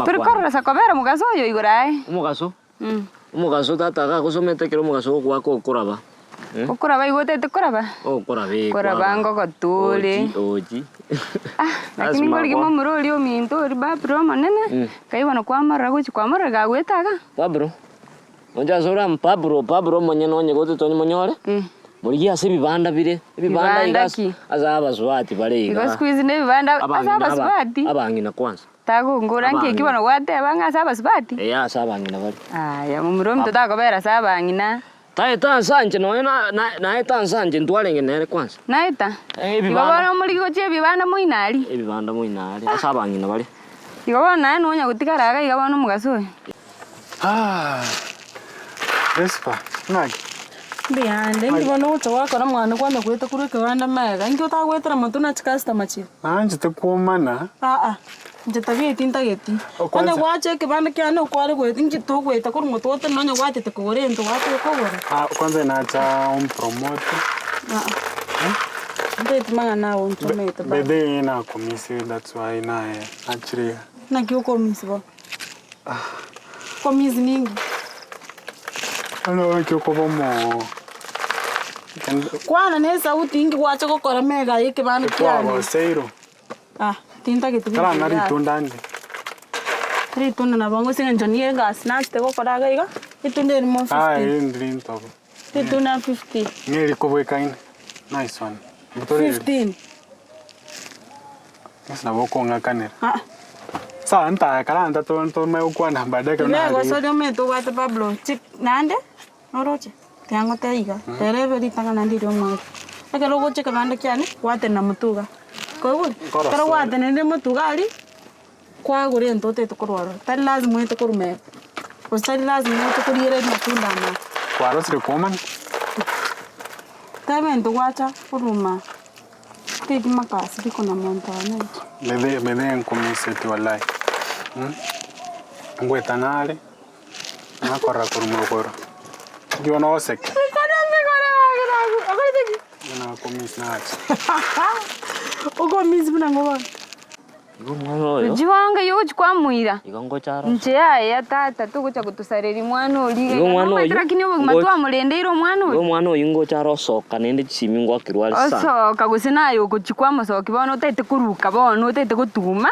Tori Amakwana. korora sakobera omogaso oyo igoro aye. Omogaso? Omogaso tata iga agosomete ekero omogaso ogoaka okoraba. Okoraba igo otagete koraba? Okoraba eh, Koraba kwaba. ngogotu ore. Ochi, ochi. Ah, lakini Lasima nkorigi kwa- momura oria ominto oria Babro omonene, nkai bono kwamorora gochia kwamorora gagoeta iga. Babro? Inche ase ore amo Pablo, Pablo omonyene onye gotete onyemonyore, morigie ase ebibanda bire, ebibanda iga Bibanda ase ki? ase abasubati bare Igo iga. siku hizi na ebibanda ase Abang'ina aba abasubati? abang'ina kwanza. Tagongora nki eki Abang'ina. bono gwateba ng'a ase abasubati? Eeh ase abang'ina bare. Aya momura ominto takobera ase abang'ina. Taeta ansanche nonya na na naeta ansanche ntwarenge nere kwanza. Naeta? Eh, Igo ebibanda. bono omorigi gochia ebibanda moino aria? Ebibanda moino aria ase abang'ina bare. Igo bono naye nonya gotigara iga iga bono omogaso oyo. Ah, Rispa, ng'aki? Mbuyande, inki bono ogocha gwakora mwane kwanya goeta korwa ekebanda magega, inki otagoetera monto na chicustomer chiria? Naanchete kwomana. Aa, inche tabia eye tintageti. Oh, Onye kwanza- gwacha ekebanda kiane okware goeta inki togoeta korwa motwe otenene onye gwachete kogora egento gwachire kogora. Ah, kwanza nacha ompromote. Aa, ntageti mang'ana ago nchomete baba. By the way nakomisire that's why naye nachire iga. Naki okomisi bono? Okomisi ninki? Bono naki okoba omo Kwana na esauti inki gwacha gokora mega aye ekebanda kiane. Kwagoseirwe. Ah, tintageti binto Tarang'a ebi ritunda ande. Ritunda nabo ase eng'encho nigo egasi nachete gokora iga iga, ritunda erimo Ah, fifty. eri ndiri ntobo. Ritunda fifty. Ng'a erikobwekaine. Nice one. Mbutore eri. Fifteen. Gose nabo okong'akanera. Ah. Sawa ntaye karanta to tomanye gokwana baadaye ekero narire. Rigoso omanyete obwate Pablo chi naende. Noroche? Tiga ngotebie iga, rero ebe ritang'ani naende riria omwaka. Ekero ogocha ekebanda kiane, gwatenena motwe iga. Kwaigure? Ekero gwatenenire motwe iga aria, kwagora egento otagete korwa ororo. Tari lazima oete korwa mega, gose tari lazima oete koriera amatunda amaya. Kwarosire kwomana? Teba egento gwacha koruma, teki makasiriko na monto one inche. Bethe bethe nkomiseti walai, ngwetana are. Nakorora korwa morogoro. Inki bono ogoseka? Nakomiss nache. Okomiss buna ng'o bono? Igo omwana oyo. Richibo ngai ogochia kwamoira. Igo ngocha aroro. Inche yaya tata togocha gotosareria mwana oria iga Igo iga. omwana Nomanyete oyio lakini obogima ngocha- twamorendeire omwana Igo oria. omwana oyio ngocha are osoka naende chisimi ngoakirwe are sana. Osoka gose naye ogochia kwamosokia bono otagete koruka bono otagete gotuma,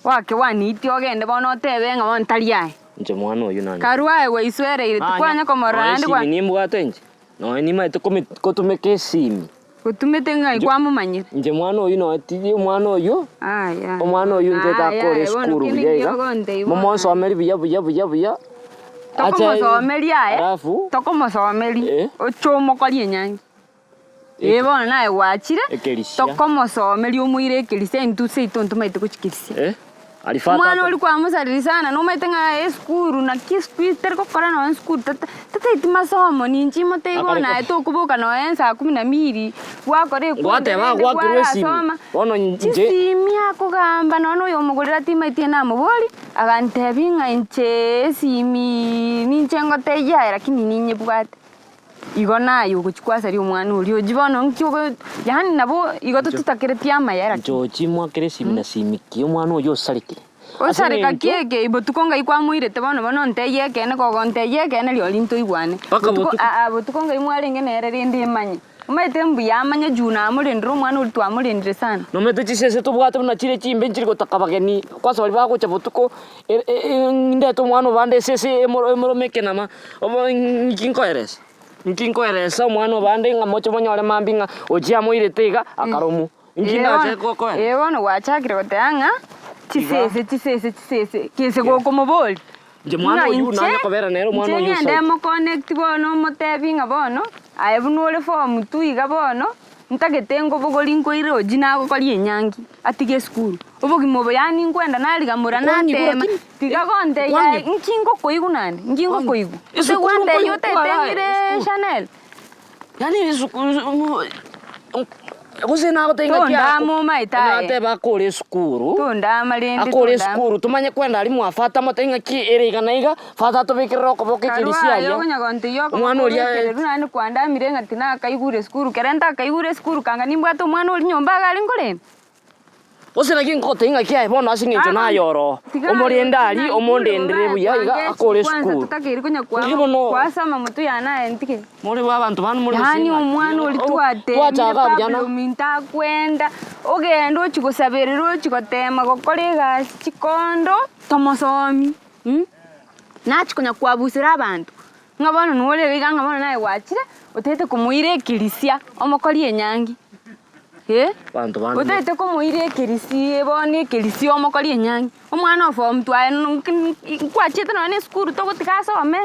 oake waniitia ogende bono otebe ng'a bono tari aye. Inche mwana oyio nanye. Karue aye gwaiswereire, tikwanya komorora Nonya naende gwa. esimi nimbwate inche, nonya nimaete komi kotumeka esimi. Gotumete ng'ai kwamomanyire? Inche mwana oyio nonya tiri omwana oyio, Aya. omwana oyio Aya, ntete akore aya, bono esukuru kende buya nkiya iga, ogontebia bono. momonsomeri buya buya buya buya, ache Tokomosomeria aye, alafu tokomosomeria, Eh. oche omokorie enyangi. Ee bono naye gwachire, Ekerisia. tokomosomeria omoire ekerisia intwe seito ntomaete gochikerisia. Eh, alifaa Omwana tata. oria kwamosareria sana nomanyete ng'a esukuru naki esukuru tari gokora nonye esukuru tata tataeti masomo ninche imotebie bono Akare naye tokoboka nonye saa kumi na mbili gwakora ekundi Gwateba rende gwakirwe esimi. kwarasoma. Bono inche Chisimi akogamba nonye oyo omogorera timaeti namoboria, agantebia ng'a inche esimi ninche ngotebia aye lakini ninyebwate. Igo naye ogochia kwasaria omwana oria ochi bono nki ogo yaani nabo igo tototakereti amaya Inche lakini. ochie mwakere esimi na simi ki omwana oyio osarekire. Ase Osareka ki eng'encho eke botuko ngai kwamoirete bono bono ontebie ekeene kogontebia ekeene rirorio ntoigwane. Mpaka Botuko botuko. aa botuko ngai mwarenge nere rende emanye. Omanyete mbuya amanye juu namorendire omwana oria twamorendire sana. Nomanyete chisese tobwate buna chire chimbe nchiri gotaka abageni, kwanza baria bagocha botuko ndete omwana obande esese emorome ekenama, obo nki nkoeresa? Nki nkoeresa omwana obande ng'a moche monyore mambia ng'a ochia amoirete iga akaromwa, nki ndache koeresa? Ee bono gwachakire goteba ng'a chisese chisese chisese gese gokomoboria. Inche mwana Ng'a oyio inche, nanye kobera nere omwana inche oyio ng'ende osaete. moconnect bono omotebi ng'a bono, aye buna ore form two iga bono, ntagete nkobogori nkoire ochi nagokoria enyangi, atige esukuru. Obogima obo yaani nkwenda narigamora Kwang'igwa natema, lakini, tiga gontebia kwang'igwa. aye nki ngokoigwa naende, nki ngokoigwa. Gose Esukuru gwantebia nkoigwa otete kwaraye, ng'ire esukuru. Chanel. Yaani esukuru gose nagotebia ng'a ki Tondama ako- omaete aye. nateba akore esukuru, Tondama rende akore tondama. esukuru tomanye kwenda aria mwa father amotebi ng'a ki ere iga na iga, father atobekerere okoboko Karua ekerisia aye aria, okonya gontebia okoboko omwana oria obekererwe naende kwandamire ng'a tinakaigure esukuru, kere ntakaigure esukuru kanga nimbwate omwana oria nyomba iga are nkorenda. Gose naki nkogotebia ng'aki aye bono ase eng'encho naye oro Tiga omorende aria omondendere buya iga akore Kwanza esukuru. totakeire konya Naki bono kwasama motwe yane aye ntige. more bwa abanto bande more gose Yaani ng'aki omwana oria twatemire twachaka buya Pablo ominto akwenda, ogende ochie gosaberera ochie gotema gokora egasi chikondo tomosomi mh, nachia konya kwabusera abanto, ng'a bono nore iga iga ng'a bono naye gwachire otagete komoira ekirisia omokori enyangi eh, Abanto bande otagete komoira ekirisia bono ekirisia omokori enyangi, omwana o form two aye nkwachiete nonye na esukuru togotiga asome,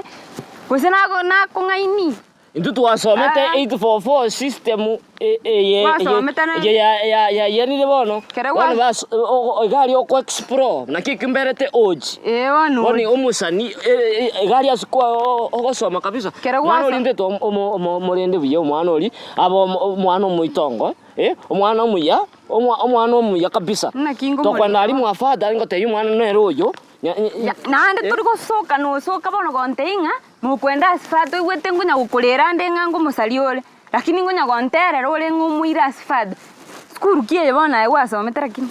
gose nago nakong'aini. Intwe twasomete Ah. 844 system e- eye Gwasomete na- eye ya- ya- yayenire bono Kere bono gwa- bas o- o- iga aria oko explore naki ekio mberete oji Ee bono bono omosani e- e- iga aria ase kwa o- ogosoma kabisa Kere omwana gwaso- oria ntete omo- omo- omo- omorende buya omwana oria abe omo- omwana omoitongo eh, omwana omuya omwa omwana omuya kabisa Naki ngomorenda tokoenda aria mwa father ngotebia omwana nere oyo nya- nya- Naende tori gosoka nosoka bono gontebia ng'a Mokwenda ase Father oigwete ngonya gokorera ande ng'a ngomosaria ore, lakini ngonya gonterera ore ng'a omoire ase Father. Sukuru ki eye bono aye gwasomete lakini?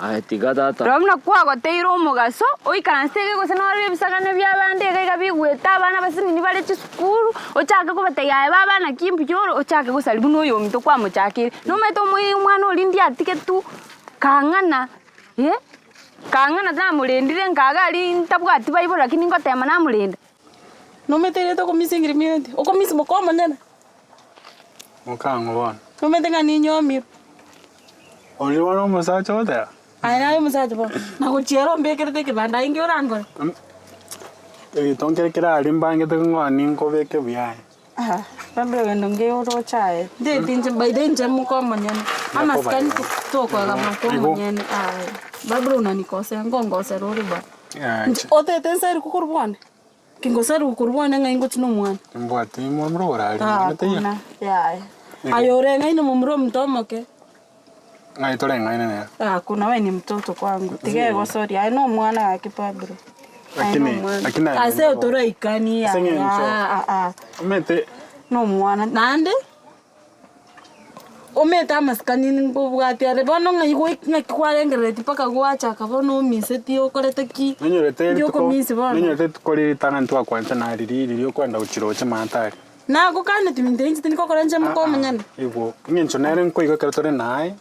Aye tiga tata. Rora buna kwagoteire omogaso, oikaranse iga gose norore ebisagane bia abande iga iga bigwete abana abasinini bare chisukuru, ochake kobatebia aye baba naki mbuya ore, ochake gosaria buna oyominto kwamochakeire. Nomanyete omoi omwana oria ndiatige tu, kang'ana eh. Kang'ana namorendire nkaga aria ntabwati baibori lakini ngotema namorenda. Nomanyete erieta okomisa engirimienti, okomisa moka omonyene. Mokang'o bono. Nomanyete ng'a ninyomirwe. Oria bono omosacha ogoteba? Aye naye omosacha bono, na gochiera ombekerete ekebanda aye inki orankore? Egento nkere kere aria mbangete ng'a ninkobeke buya aye. Aha, labda ogende nge oroche aye. Ntaeti inche by the way inche moka omonyene, amasikani tokoega moka omonyene aye. Labda unanikosea nkongosera ore bwana. Inche otete nsarigu korwa bwane? Ki ngosarigu korwa bwane ng'ai ngochi na omwana? Timbwati momura orare mwana taiyo. Hakuna, yaya. Aye oreng'aine momura omonto omoke. Ng'ai toreng'aine nere. Hakuna we ni mtoto kwangu, tiga egosoria, aye na omwana gaki Pablo. Aye na Lakini- omwana. lakini aye Ase nabo. otoraikani Ase eng'encho. aa aa. Omanyete Na omwana, naende omanyete amasikani nkobwati are bono ng'ai goi ng'aki kwarengereretie mpaka gwachaka bono omisetie okorete ki, nonyorete ndi rituko okomisi bono. nonyorete rituko ritang'ani twakwancha nari riri riokwenda gochiroche maate aria. Nagokaneti minto inche tindi gokora inche moka omonyene. Igo, eng'encho nere nkoigwa ekero tore naye,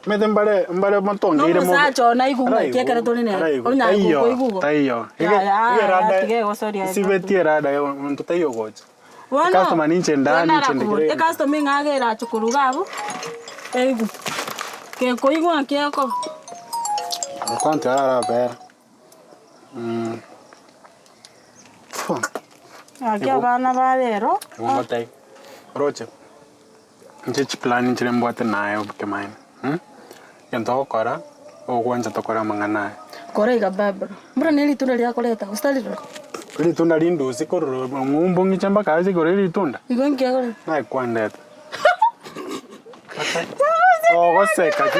omanyete mbare mbare motongeire mobe. Nomosacha one aigwe ng'aki ekero tore nere, Araigwe, onyare taiyo, gokoigwa igo. taiyo. Yaya, Ege- yaya, egerada, tiga egosoria aye esibetie erada ya omonto taiyo ogocha. Bono, Ecustomer ninche ndaa, bono ninche arakobora, ndikere. ecustomer ing'aa iga erache korwa iga abwo, eigwe. Gekoigwa ng'aki ekoba. Akonti ararabera. Gaki abana ba rero. Igo ngotebi, oroche, inche chiplan nchire mbwate naye oboke mine, egento ogokora, ogwancha tokore amang'ana aya. Kora iga Barbara, mbura ne ritunda riakoreta gose tari roro? Ritunda rindusie korwa ng'umbu ng'iche mpaka ase igoro eritunda, Igo nki akoreta? naye kwandeta. Ogoseka ki?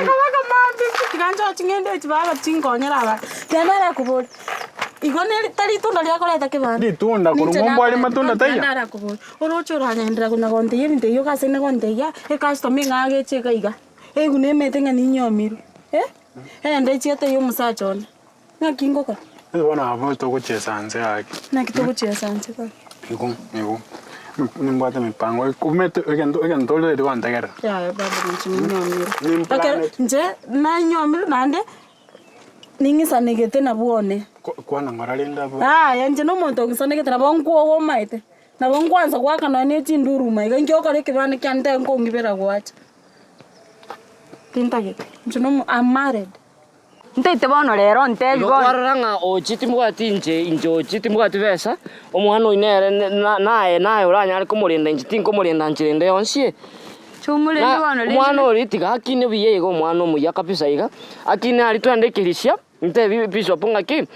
Tiga nchoe ching'ende echi baba chinkonyere aba. Tiga narakoboria, igo neri tari ritunda riakoreta kebanda? Ritunda korwa Ninche ng'umbu aria nakoreta, matunda tiga taiyo? narakoboria, oroche oranyenderera konya gontebia ebinto ebio ase nagontebia, ecustomer eng'ao geche iga iga, eigu nemanyete ng'a ninyomirwe eh, egende echiete ya omosacha one, ng'aki ngokora? Bono abwo togochiesa nse gaki. Naki togochiesa nse gaki? Igo, igo, nimbwate emipango, omanyete egento egento ore ready gontegerera. Yaya baba inche ninyomire. Nimplaneti. Ekero inche nanyomire naende ning'isanegete nabwo one. Kwana ng'ora rende abwo. Yaya inche na omonto ong'isanegete nabo nkwoga omaete, nabo nkwansa goaka nonye na echinduruma iga inki okora ekebanda kiane ntae nkong'ibera goacha. Tintagete, inche na omo am married. Ntaete bono rero ontebi Igo bono. kwarora ng'a ochi timbwati inche, inche ochi timbwati besa, omwana oyio nere naye naye oranyare komorenda inche tinkomorenda nchera ende yonsi eh. Chomorende Na bono rende omwana oria tiga akine buya iga omwana omuya kabisa iga, akine aria twende ekerisia, ntebi bishop ng'aki,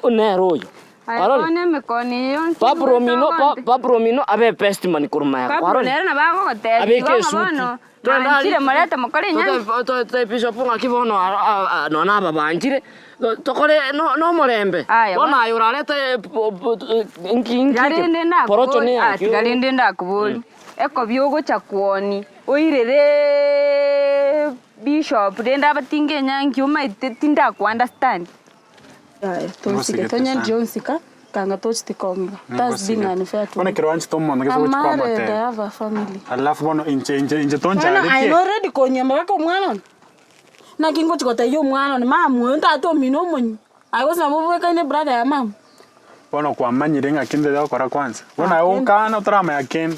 nere oyo. Aye Kwarorire? bono emekoni eye yonsi Pablo omino, nigo Pa- Pablo omino abe best man korwa magega, Pablo kwarorire? nere nabo agogotebia Abeke igo ng'a esuti. bono Twende nanchire aria- morete mokore enyangi. Tote bishop ng'aki bono aro- a- a- nonya aba banchire, to- tokore no- nomorembe. Aya, Bono bono. aye orarete nki nki Tiga rende porocho ndakobori, ah, neyaki tiga rende ndakobori, ekobi ogocha kuoni, oirereee. Bishop rende abatinge enyangi omanyete tindako understand. Yaya tonsike Ngosigete tonye sana. ndiongsika kanga tocheti kong'iga that's being unfair to Bono me. ekero wanchete omonto gese I'm gochi married, I kwamotebia. have a family. Alafu bono inche inche inche Bono aye toncharetie. noredi konyema mpaka omwana one? Naki ngochi gotebia omwana one mama oyo tata omino omonyi aye gose nabo obwekaine brother ya mama. Bono kwamanyire ng'aki ntete gokora kwanza. Bono aye ogokana otaramanya kende.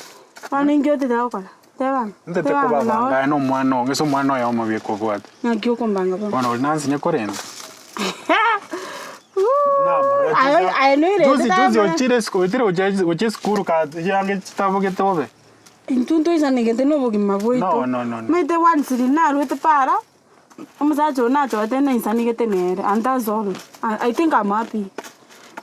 Bono inki otete gokora? Teba ng'a. Ntete Teba ng'a kobabanga nao. aye na omwana oo, gese omwana oyomo bieka obwate. Ng'aki okombanga bono? Bono ori nansinye korenda. Aye aye noirete Juzi juzi tama. ochire esukuru, oetire gochia gochia esukuru ka chianga chitabogete bobe. Intwe ntoisanegete na obogima bwaito. No, no, no, no. Omanyete once riria narwete para, omosacha oyo nachorete naisanegete nere and that's all. I think I'm happy.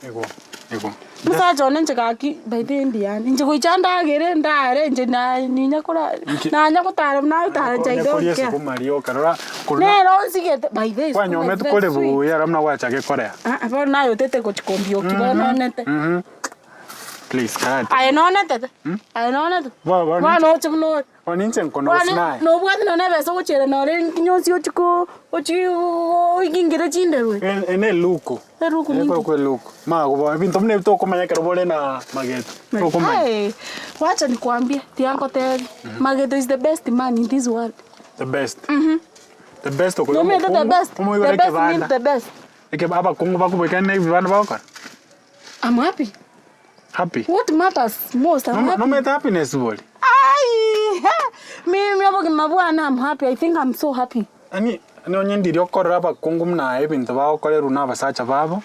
Igo, igo. Omosacha one inche gaki by the way mbuyande, inche goicha ndagere ndare inche na ninya kora Inki- nanya gotara buna nagotara inche I Onya don't koria care. esukuma rioka rora korwa Nere onsigete by the way sukuma is kwanyomete very kore sweet. buya ero buna gwachake korea. Ah ah bono nayotete gochi kombioki bono onete. Please karate. Aye nonetete? Aye nonetete? Bo- bo- Bono oche buna ore. Bono inche nkonosi Bono naye. nobwate nonye ebesa ogochiera nore nyonsi ochi ko ochi oigingere chinderwe. E- ene eluku. Eluku ninki? Ekorokwa eluku. Mago ebinto buna ebi tokomanya ekero bore na mageto. Tokomanya. Hey, wacha nikwambie tiga nkotebie Mageto is the best man in this world. The best. The best okoria Nomanyete the omokungu, best? omoigore The best means ekebanda. the best. Eke abakungu bakobeka na ebibanda bagokora. I'm happy. Happy. What matters most, I'm happy. Nomanyete happiness bori? Ai, mimi obogima bwane I'm happy. I think I'm so happy. Yaani nonye ndiri okorora abakungu buna aye ebinto bagokorerwa na abasacha babo,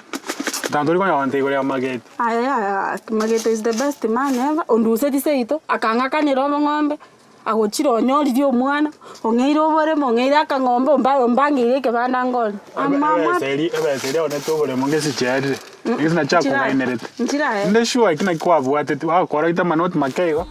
tanto tori konya gontebia igoro ya Mageto. Aye yaya, Mageto is the best man ever, onduseti seito, akang'akanera obong'ombe, agochire onyoririe omwana, ong'eire oboremo, ong'eire akang'ombe, omba ombangeire ekebanda nkore. I'm I'm Ebesa happy. eria ebesa eria aonete oboremo ngesi chiarire, ngesi nachio akong'ainerete. Nchirae. Inde sure ekio naki kwabwateti, bagokora oite amanoti make igo.